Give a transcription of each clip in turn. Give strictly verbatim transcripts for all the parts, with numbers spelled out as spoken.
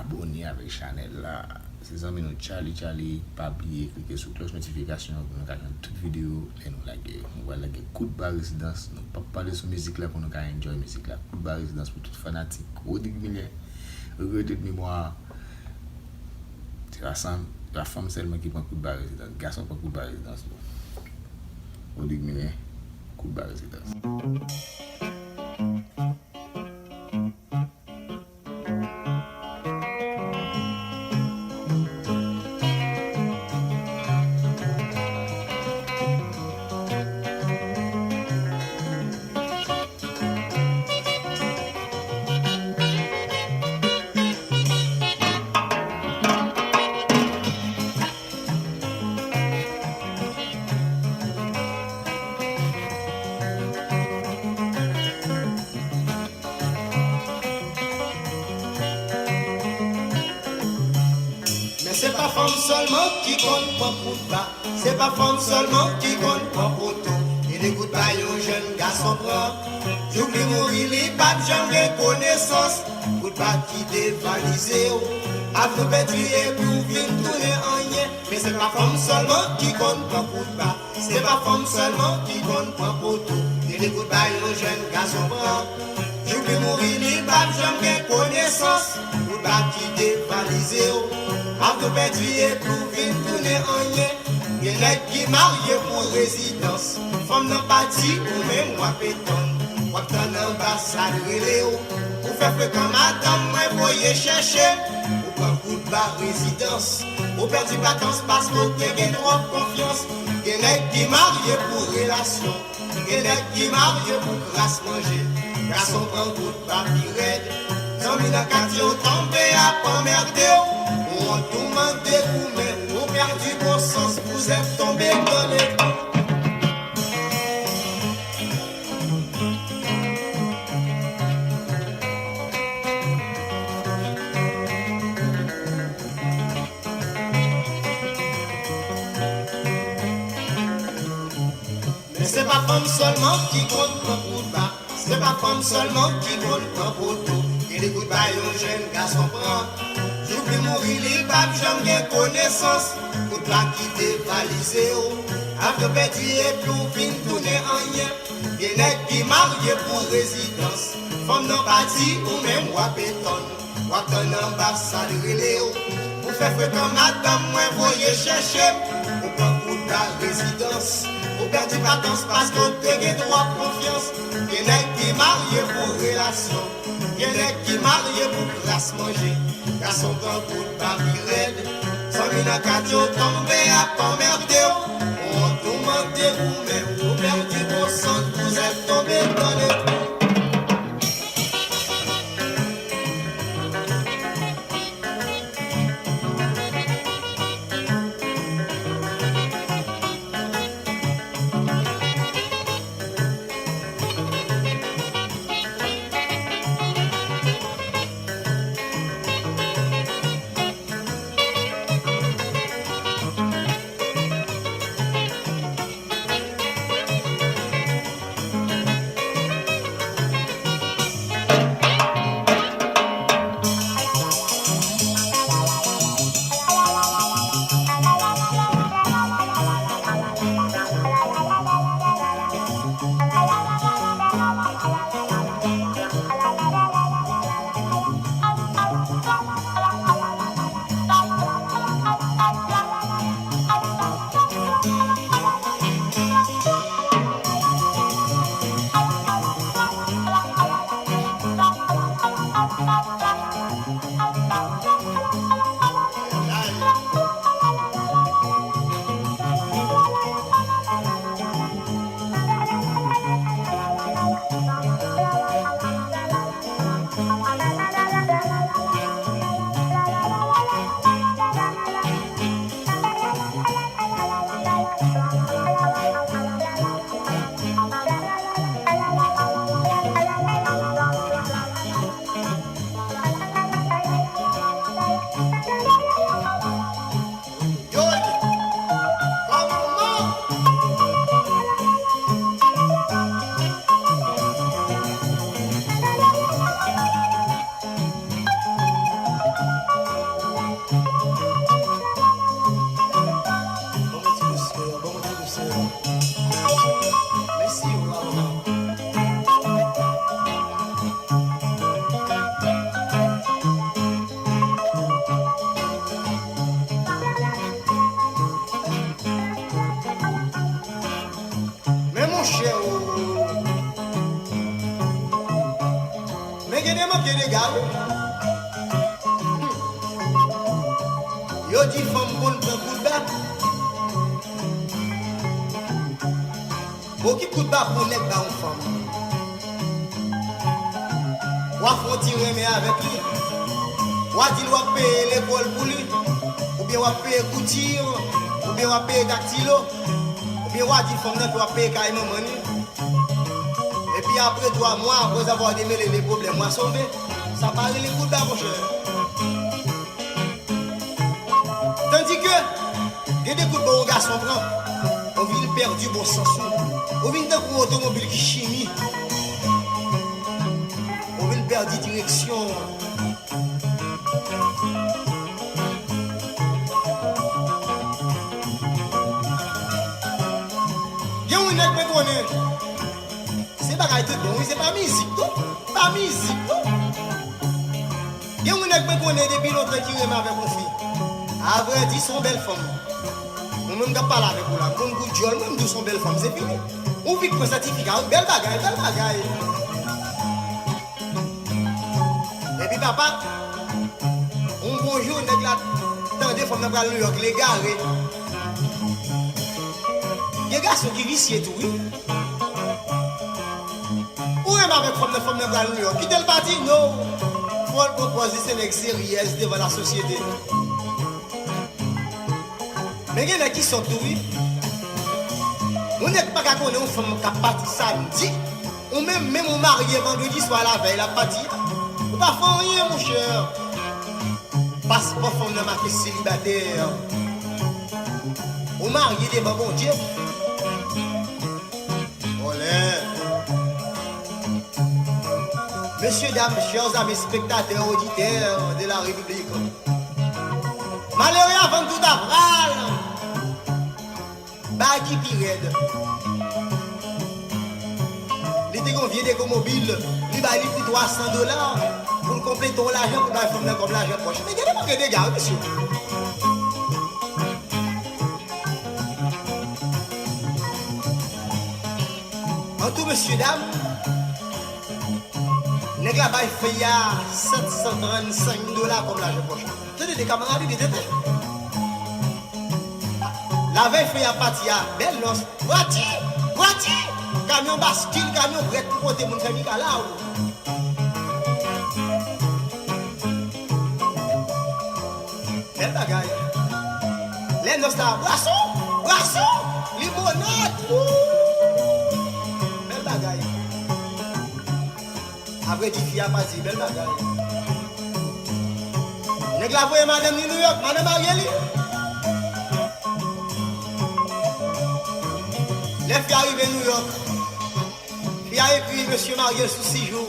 Abòne avèk chanèl la. Se zanmi nou Charlie Charlie. Pa bliye klike sou klòch notifikasyon an pou nou ka jwenn tout videyo lè nou lage yo. Nou pral lage Kout Ba Rezidans. Nou p ap pale sou mizik la pou nou ka enjoy mizik la. Kout Ba Rezidans pou tout fanatik Rodrigue Milien. Regretet memwa. Se pa fanm, se pa fanm sèlman ki pran Kout Ba Rezidans. Gason pran Kout Ba Rezidans tou. Rodrigue Milien, Kout Ba Rezidans. Men se pa fanm sèlman ki konn pran Kout Ba. Se pa fanm sèlman ki konn pran poto. Gen de Kout Ba yon jèn gason pran. Jouk li mouri, li p ap janm gen konesans. Kout Ba ki devalize w. Avni w pèdi epi w vin tounen anyen. Men se pa fanm sèlman ki konn pran Kout Ba. Se pa fanm sèlman ki konn pran poto. Gen de Kout Ba yon jèn gason pran. Jouk li mouri, li p ap janm gen konesans. Kout Ba ki devalize w. Avni w pèdi epi w vin tounen anyen. Gen nèg ki marye pou rezidans. Fanm nan pati, ou menm w ap etann. W ap tann anbasad rele w. Ou fè frekan, madanm mwen voye chèche. Ou pran Kout Ba Rezidans. Ou pèdi patans paske w te gen twòp konfyans. Gen nèg ki marye pou relasyon. Gen nèg ki marye pou kras manje. Gason pran Kout Ba pi rèd. Zanmi nan katye w tonbe ap anmède w. Ou wont ou mande goumen. Ou pèdi bon sans, kouzèn tonbe granle. Men se pa fanm sèlman ki konn pran Kout Ba. Se pa fanm sèlman ki konn pran poto. Gen de Kout Ba yon jèn gason pran. Jouk li mouri, li p ap janm gen konesans. Kout Ba ki devalize w. Avni w pèdi epi w vin tounen anyen. Gen nèg ki marye pou rezidans. Fanm nan pati, ou menm w ap etann. W ap tann anbasad rele w. Ou fè frekan, madanm mwen voye chèche m. Ou pran Kout Ba Rezidans. Ou pèdi patans paske w te gen twòp konfyans. Gen nèg ki marye pou relasyon. Gen nèg ki marye pou kras manje. Gason pran Kout Ba pi rèd. Zanmi nan katye w tonbe ap anmède w. Ou wont ou mande goumen. Ou pèdi bon sans, kouzèn tonbe granle. di fanm konn pran kout ba. Bon, ki kout ba pou nèg ba yon fanm? W a fè yon ti renmen avèk li. W a di l w ap peye lekòl pou li. Oubyen w ap peye kouti, oubyen w ap peye daktilo. Oubyen w a di fanm nan ke w ap peye kay manman li. Epi apre twa mwa, après avoir démêlé les problèmes, w a sove. Sa pa rele kout ba, monchè. Tandike, gen de kout bon yon gason pran, ou vin pèdi bon sans ou. Ou vin tankou yon otomobil ki chimi. Ou vin pèdi direksyon. Gen yon nèg mwen konnen. Se bagay tout bon, wi, se pa mizik, non. Pa mizik, non. Gen yon nèg mwen konnen depi lontan ki renmen avèk yon fi. Avrèdi, se yon bèl fanm. Mwen menm k ap pale avèk ou la, m konn gout djòl, mwen, m di w se yon bèl fanm, se fini. Ou vin pran sètifika, wi, bèl bagay, bèl bagay. Epi papa, yon bon jou, nèg la tande fanm nan pral Nouyòk, l egare. Gen gason ki visye tou, wi. Ou renmen avèk fanm nan, fanm nan pral Nouyòk. Kite l pati, no. Fò l pran pòz li se nèg serye devan lasosyete. Men gen nèg ki sòt tou, wi. Yon nèg pa ka konnen yon fanm k ap pati samdi. Ou menm, menm ou marye vandredi swa lavèy l ap pati a. Ou pa fè anyen, monchè. Paspò fanm nan make selibatè. Ou marye devan Bondye. Vòlè. Mesye, dam, chè zami, spektatè, oditè de la Repiblik. Malere a vann tout a pral. Bagay ki pi rèd. Li te gen yon vye dekomobil, li bay li pou twa san dola pou l konplete yon lajan pou l bay fanm nan kòm lajan pòch. Men gade manke dega, wi, mesye. Antou, mesye dam, nèg la bay fi a sèt san trannsenk dola kòm lajan pòch. Tande de kamarad li de tenten. Lavèy fi a pati a, bèl nòs. Pwati! Pwati! Kamyon baskil, kamyon brèt pou pote moun fè mikalaw. Bèl bagay. Lè nòs la, bwason! Bwason! Limonad! Wou! Bèl bagay. Apre di fi a pati, bèl bagay. Nèg la voye madanm li Nouyòk, madanm marye li. Lè fi a rive Nouyòk, fi a ekri mesye marye l sou sijou.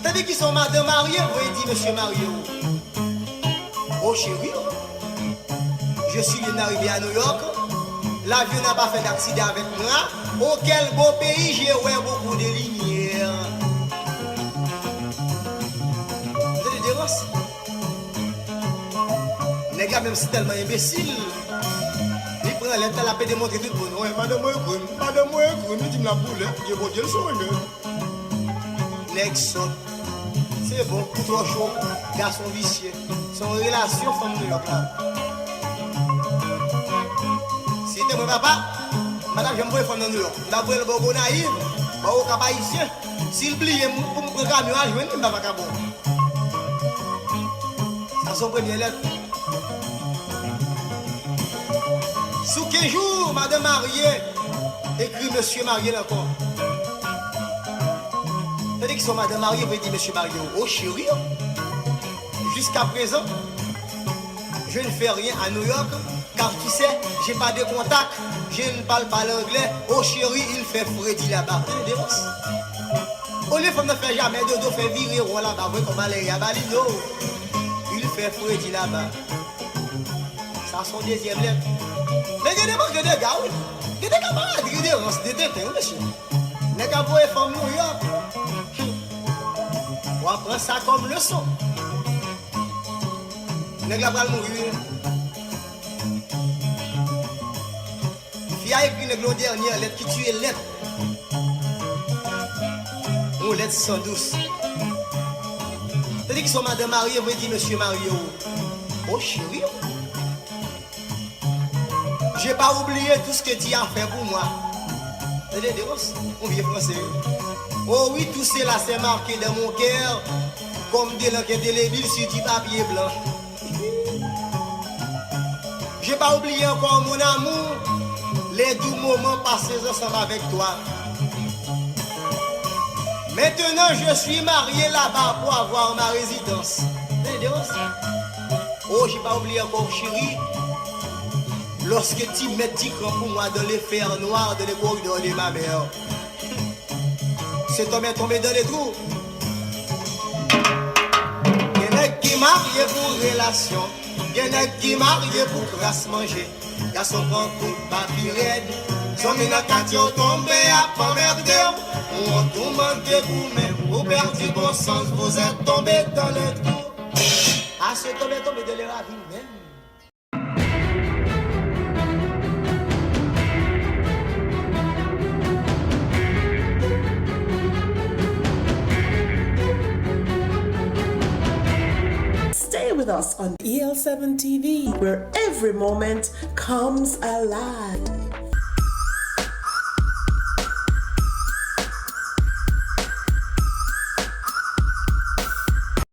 Tande kisa yon madanm marye voye di mesye marye w. Oh chérie, je suis bien arrivé à New York. L'avion n'a pas fait d'accident avec moi. Oh, quel beau pays, j'ai ouvert beaucoup de lumière. Tande derans. Nèg la menm si tèlman enbesil, li pran lèt la, l ap pede montre tout moun. Wi, madanm mwen ekri m, madanm mwen ekri m, li di m l ap boule, Bondye, Bondye l sonnen. Nèg sòt. Se bon, kou twò cho, gason visye. Se yon relasyon fanm Nouyòk la. Si te mwen papa, m pa t ap janm voye fanm nan Nouyòk. M t ap voye l bò Gonayiv, bò Okap Ayisyen. Si l bliye m, pou m pran kamyon al jwenn li, m pa vakabon. Sa se yon premye lèt. Sou kenz jou, madanm marye ekri mesye marye l ankò. Tande kisa yon madanm marye voye di mesye marye w. Oh chérie, jusqu'à présent, je ne fais rien à New York, car tu sais, j'ai pas de contact, je ne parle pas l'anglais. Oh chérie, il fait fredi là-bas. Tande derans. Olye fanm nan fè jamè dodo, fè vire won laba, voye kòb malere a ba li, no. Il fait fredi là-bas. Sa se yon dezyèm lèt. Men gen de manke dega, wi. Gen de kamarad, gen de rans, de tenten, wi, mesye. Nèg ap voye fanm Nouyòk. Hum. W a pran sa kòm leson. Nèg la pral mouri, wi. Fi a ekri nèg la yon dènyè lèt ki tiye nèt. Yon lèt san dous. Tande kisa yon madanm marye voye di mesye marye w. Oh chérie. J'ai pas oublié tout ce que tu as fait pour moi. Tande de, yon vye franse wi. Oh oui, tout cela s'est marqué dans mon cœur comme de l'encre indélébile sur du papier blanc. J'ai pas oublié encore, mon amour, les doux moments passés ensemble avec toi. Maintenant, je suis marié là-bas pour avoir ma résidence. Tande de, yon Oh, j'ai pas oublié encore, chérie, lorsque tu mets du cran pour moi dans les fers noirs, dans les corridors de ma mère. C'est tombé, tombé dans les trous. Gen nèg ki marye pou relasyon, gen nèg ki marye pou kras manje. Gason pran kout pa pi rèd. Zanmi nan katye w tonbe ap anmède w. Ou an toumante goumen, ou pèdi bon sans, vous êtes tombé dans le trou. Ase tonbe, tonbe dans le ravin menm. Stay with us on E L seven T V, where every moment comes alive.